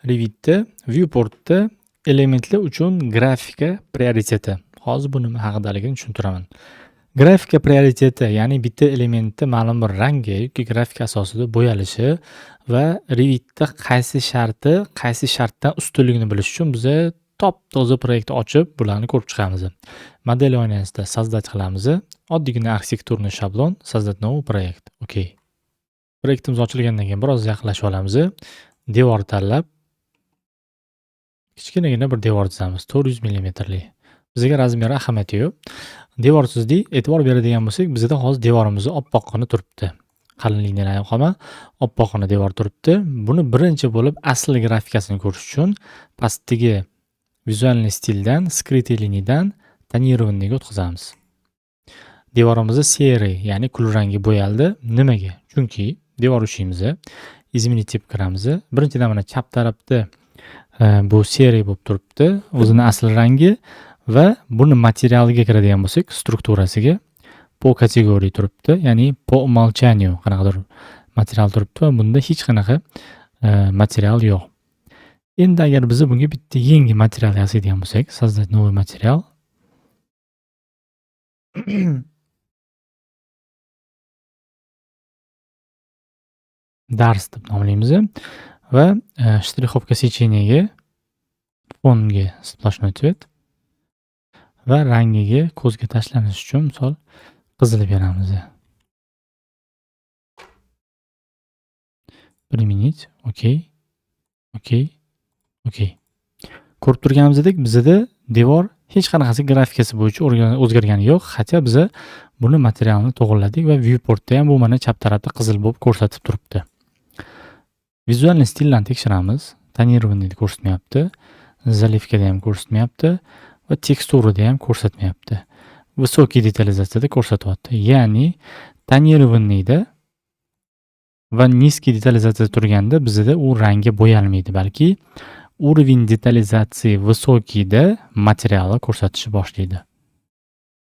Revit'da viewportda elementlar uchun grafika prioriteti. Hozir bu nima haqidaligini tushuntiraman. Grafika prioriteti, ya'ni bitta elementni ma'lum bir rangga yoki grafika asosida bo'yalishi va Revit'da qaysi sharti qaysi shartdan ustunligini bilish uchun biza top-toza proyektni ochib, bularni ko'rib chiqamiz. Model oynasida создать qilamiz. Oddiygina arxitekturniy shablon, создать новый проект. Okey. Proyektimiz ochilgandan keyin biroz yaqinlashib olamiz. Devor tanlab kichkinagina bir devor chizamiz, 400 millimetrlik. Bizga razmeri ahamiyati yo'q. Devor chizdik, e'tibor beradigan bo'lsak, bizda hozir devorimiz oppoqqina turibdi. Qalinligini ham qolma, oppoqqina devor turibdi. Buni birinchi bo'lib asl grafikasini ko'rish uchun pastdagi vizualniy stildan, скрытый liniyadan tonirovanniyga o'tkazamiz. Devorimiz серый, ya'ni kulrangga bo'yaldi. Nimaga? Chunki devor ushlaymiz, изменить deb kiramiz. Birinchidan mana chap tarafda bu серый bo'lib turibdi, o'zini asl rangi va buni materialiga kiradigan bo'lsak, strukturasiga по kategoriya turibdi, ya'ni по умолчанию qanaqadir material turibdi va bunda hech qanaqa material yo'q. Endi agar biz bunga bitta yangi material yasaydigan bo'lsak, создать новый материал. Dars deb nomlaymiz va shtrixovka secheniyaga fonga сплошной цвет va rangiga ko'zga tashlanish uchun misol qizil beramiz. Применить. Okey. Okey. Okey. Ko'rib turganimizdek, bizda devor hech qanaqasi grafikasi bo'yicha o'zgargani yo'q. Hatto biza buni materialni to'g'riladik va viewportda ham bu mana chap tarafda qizil bo'lib ko'rsatib turibdi. Vizualniy stillarni tekshiramiz. Tonirovanniyni ko'rsatmayapti, zaливкада ham ko'rsatmayapti va teksturada ham ko'rsatmayapti. Высокий detalizatsiyada ko'rsatyapti. Ya'ni tonirovanniyda va низкий detalizatsiyada turganda bizda u rangga bo'yalmaydi, balki уровень детализации высокийda materialni ko'rsatishni boshlaydi.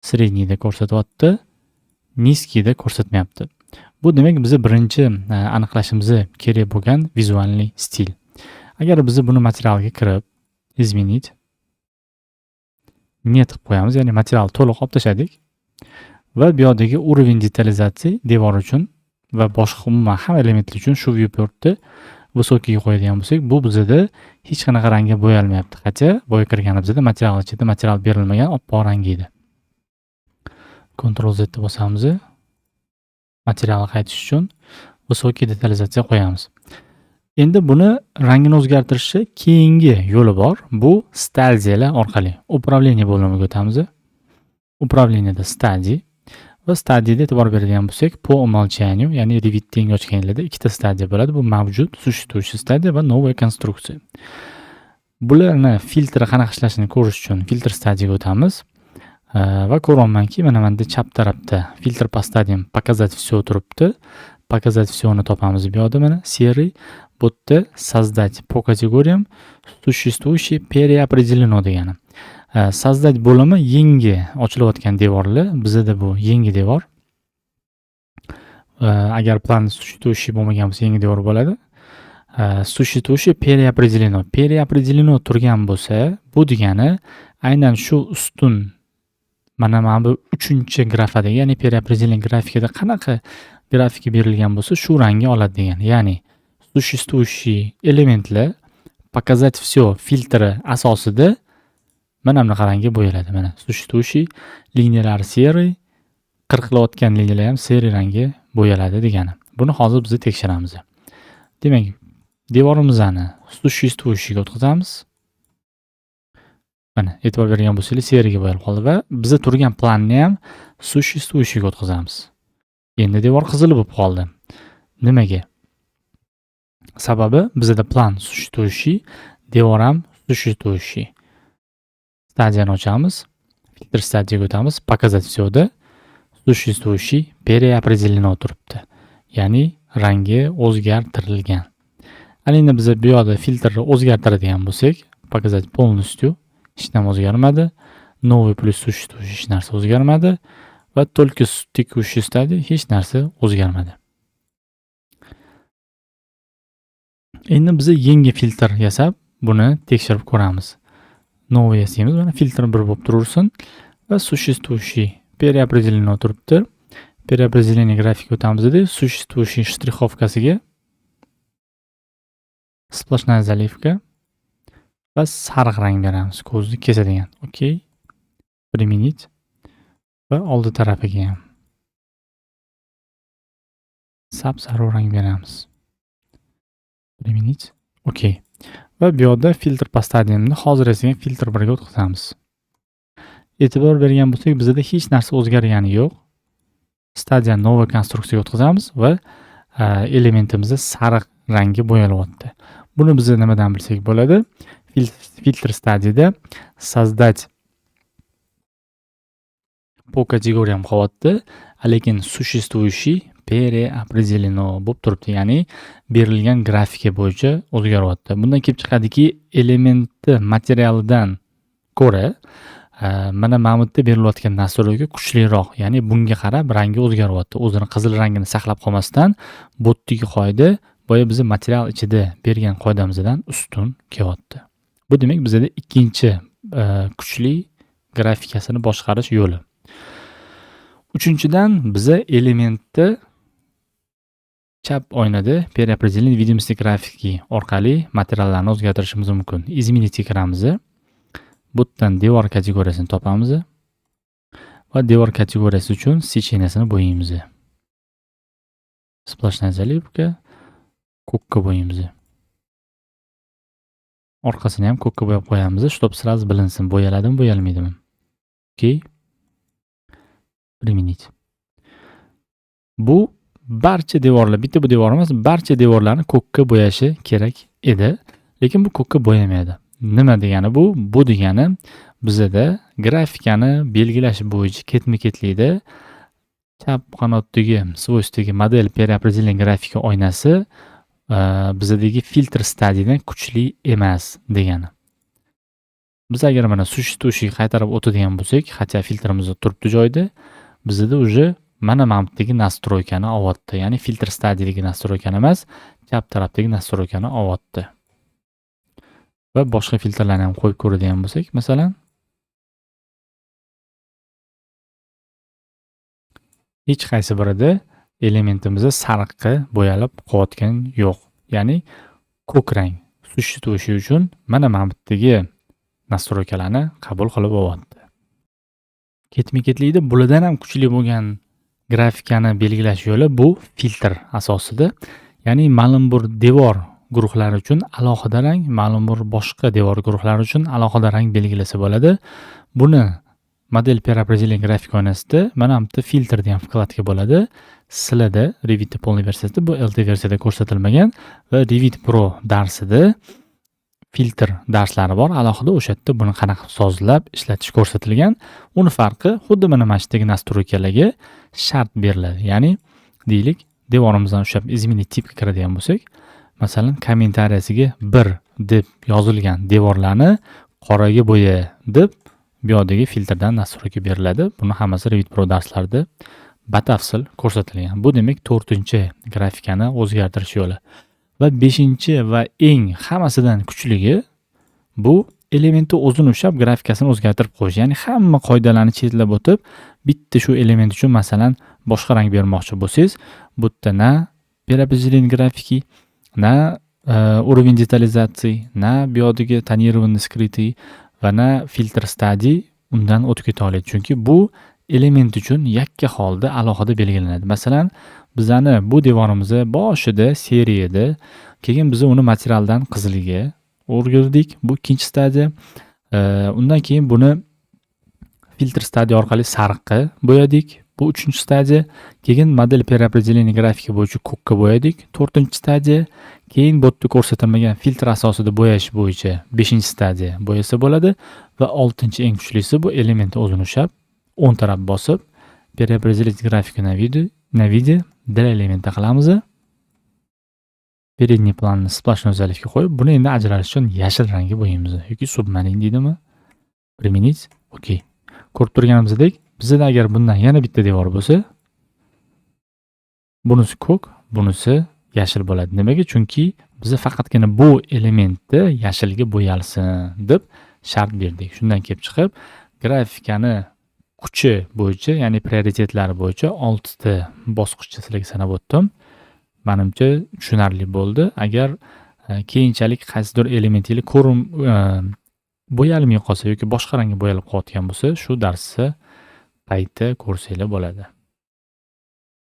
Среднийda ko'rsatyapti, низкийda ko'rsatmayapti. Bu demak biz birinchi aniqlashimiz kerak bo'lgan vizualniy stil. Agar biz buni materialga kirib, изменить нет qilib qo'yamiz, ya'ni material to'liq olib tashladik va bu yoqdagi уровень детализации devor uchun va boshqa umuman hamma elementlar uchun shu viewportni высокийga qo'yadigan bo'lsak, bu bizada hech qanaqa rangga bo'yalmayapti. Qancha boya kirganimizda material ichida material berilmagan oppoq rang edi. Ctrl Z deb bosamiz. Materialga qaytish uchun высокий detalizatsiya qo'yamiz. Endi buni rangini o'zgartirishni keyingi yo'li bor. Bu stadiyalar orqali. Управление bo'limiga o'tamiz. Управлениеda stadiya va stadiyada e'tibor beradigan bo'lsak, по умолчанию, ya'ni Revitni yangi ochganingizda ikkita stadiya bo'ladi. Bu mavjud, существующая stadiya va новая konstruksiya. Bularni filtri qanaqa ishlashini ko'rish uchun filtr stadiyaga o'tamiz. Va ko'ryapmanki, mana bunda chap tarafda filtr по стадиям показать всё turibdi. Показать всё ni topamiz bu yoqda mana серый. Bu yerda создать по категориям существующий переопределено degani. Создать bo'limi yangi ochilayotgan devorlar. Bizda bu yangi devor. Agar plan существующий bo'lmagan bo'lsa, yangi devor bo'ladi. Существующий переопределено. Переопределено turgan bo'lsa, bu degani aynan shu ustun mana bu 3-chi grafadagi, ya'ni переопределение grafikada qanaqa grafika berilgan bo'lsa, shu rangga oladi degani. Ya'ni существующий elementlar показать всё filtri asosida mana bunaqa rangga bo'yaladi. Mana существующий liniyalar серый, qirqilayotgan liniyalar ham серый rangga bo'yaladi degani. Buni hozir biz tekshiramiz. Demak, devorimizni существующийga o'tkazamiz. Mana e'tibor bergan bo'lsangiz, серыйga bo'yalib qoldi va biza turgan planni ham существующийga o'tkazamiz. Endi devor qizil bo'lib qoldi. Nimaga? Sababi bizda plan существующий, devor ham существующий. Stadiyani ochamiz, filtr stadiyaga o'tamiz, показать всё da существующий переопределено turibdi. Ya'ni rangi o'zgartirilgan. Ana endi biz bu yoqda filtrni o'zgartiradigan bo'lsak, показать полностью hech nima o'zgarmadi. Новый плюс существующий hech narsa o'zgarmadi va только текущий стадия hech narsa o'zgarmadi. Endi biz yangi filtr yasab, buni tekshirib ko'ramiz. Новый yasaymiz. Mana filtr 1 bo'lib tursin va существующий переопределено turibdi. Переопределение grafika o'tamiz dedi. Существующий штриховка siga сплошная заливка va sariq rang beramiz, ko'zni kesadigan. Okey. Применить va oldi tarafiga ham sap-sariq rang beramiz. Применить. Okey. Va bu yoqda filtr по стадиям ni hozir yasagan filtr 1 ga o'tkazamiz. E'tibor bergan bo'lsak, bizda hech narsa o'zgargani yo'q. Стадия новая konstruksiyaga o'tkazamiz va elementimizni sariq rangga bo'yalyapti. Buni biz nimadan bilsak bo'ladi? Filtr stadiyada создать по категориям qilyapti, lekin существующий переопределено bo'lib turibdi, ya'ni berilgan grafika bo'yicha o'zgaryapti. Bundan kelib chiqadiki, elementni materialidan ko'ra mana bu yerda berilayotgan настройка kuchliroq, ya'ni bunga qarab rangi o'zgaryapti. O'zini qizil rangini saqlab qolmasdan, bu yerdagi qoida boya biz material ichida bergan qoidamizdan ustun kelyapti. Bu demak bizada ikkinchi kuchli grafikasini boshqarish yo'li. Uchinchidan, biza elementni chap oynada переопределение видимости графики orqali materiallarni o'zgartirishimiz mumkin. Изменить kiramiz. Bu yerdan devor kategoriyasini topamiz va devor kategoriyasi uchun сечения sini bo'yaymiz. Сплошная заливка, ko'kka bo'yaymiz. Orqasini ham ko'kka bo'yab qo'yamiz, чтобы сразу bilinsin, bo'yaladimi, bo'yalmaydimi. Okey. Применить. Bu barcha devorlar, bitta bu devor emas, barcha devorlarni ko'kka bo'yashi kerak edi, lekin bu ko'kka bo'yamaydi. Nima degani bu? Bu degani bizada grafikani belgilash bo'yicha ketma-ketlikda chap qanotdagi свойство dagi модель переопределение графики oynasi bizadagi filtr stadiyadan kuchli emas degani. Biz agar mana существующий qaytarib o'tadigan bo'lsak, хотя filtrimiz turibdi joyida, bizada уже mana bu yerdagi настройка ni olyapti. Ya'ni filtr stadiyadagi настройка ni emas, chap tarafdagi настройка ni olyapti. Va boshqa filtrlarni ham qo'yib ko'radigan bo'lsak, masalan, hech qaysi birida elementimizni sariqqa bo'yalib qo'yayotgan yo'q. Ya'ni ko'k rang существующий uchun mana bu yerdagi настройка larni qabul qilib olyapti. Ketma-ketlikda bulardan ham kuchli bo'lgan grafikani belgilash yo'li bu filtr asosida. Ya'ni ma'lum bir devor guruhlari uchun alohida rang, ma'lum bir boshqa devor guruhlari uchun alohida rang belgilasa bo'ladi. Buni model переопределение grafika oynasida mana bu yerda filtr degan вкладка bo'ladi. Sizlarda Revit полный versiyasida, bu LT versiyada ko'rsatilmagan va Revit Pro darsida filtr darslari bor. Alohida o'sha yerda buni qanaqa sozlab ishlatish ko'rsatilgan. Uni farqi xuddi mana shu yerdagi настройка larga shart beriladi. Ya'ni deylik, devorimizdan ushlab изменить тип ga kiradigan bo'lsak, masalan, kommentariyasiga 1 deb yozilgan devorlarni qoraga bo'ya deb bu yoqdagi filtrdan настройка beriladi. Buni hammasi Revit Pro darslarida batafsil ko'rsatilgan. Bu demak 4-chi grafikani o'zgartirish yo'li. Va 5-chi va eng hammasidan kuchligi bu elementni o'zini ushlab grafikasini o'zgartirib qo'yish. Ya'ni hamma qoidalarni chetlab o'tib, bitta shu element uchun masalan boshqa rang bermoqchi bo'lsangiz, bu yerda na переопределение графики, na уровень детализации, na bu yoqdagi тонированный скрытый va na filtr стадий undan o'tib keta oladi. Chunki bu element uchun yakka holda alohida belgilanadi. Masalan, bizani bu devorimizni boshida seriya edi. Keyin biz uni materialdan qizilga o'rgirdik. Bu ikkinchi stadiya. Undan keyin buni filtr stadiya orqali sariqqa bo'yadik. Bu uchinchi stadiya. Keyin model переопределение grafika bo'yicha ko'kka bo'yadik. To'rtinchi stadiya. Keyin bu yerda ko'rsatilmagan filtr asosida bo'yash bo'yicha 5-stadiya bo'yasa bo'ladi va 6-chi eng kuchlisi bu elementni o'zini ushlab o'ng taraf bosib переопределить графику на виде для элемента qilamiz. Передний план ni сплошной заливка qo'yib, buni endi ajralish uchun yashil rangga bo'yaymiz yoki submarin deydimi? Применить. Okey. Ko'rib turganimizdek, bizda agar bundan yana bitta devor bo'lsa, bunisi ko'k, bunisi yashil bo'ladi. Nimaga? Chunki Biza faqatgina bu elementni yashilga bo'yalsin deb shart berdik. Shundan kelib chiqib, grafikani kuchi bo'yicha, ya'ni prioritetlari bo'yicha 6 ta bosqichni sizlarga sanab o'tdim. Manimcha, tushunarli bo'ldi. Agar keyinchalik qaysidir elementingiz bo'yalmay qolsa yoki boshqa rangga bo'yalib qolayotgan bo'lsa, shu darsni qayta ko'rsanglar bo'ladi.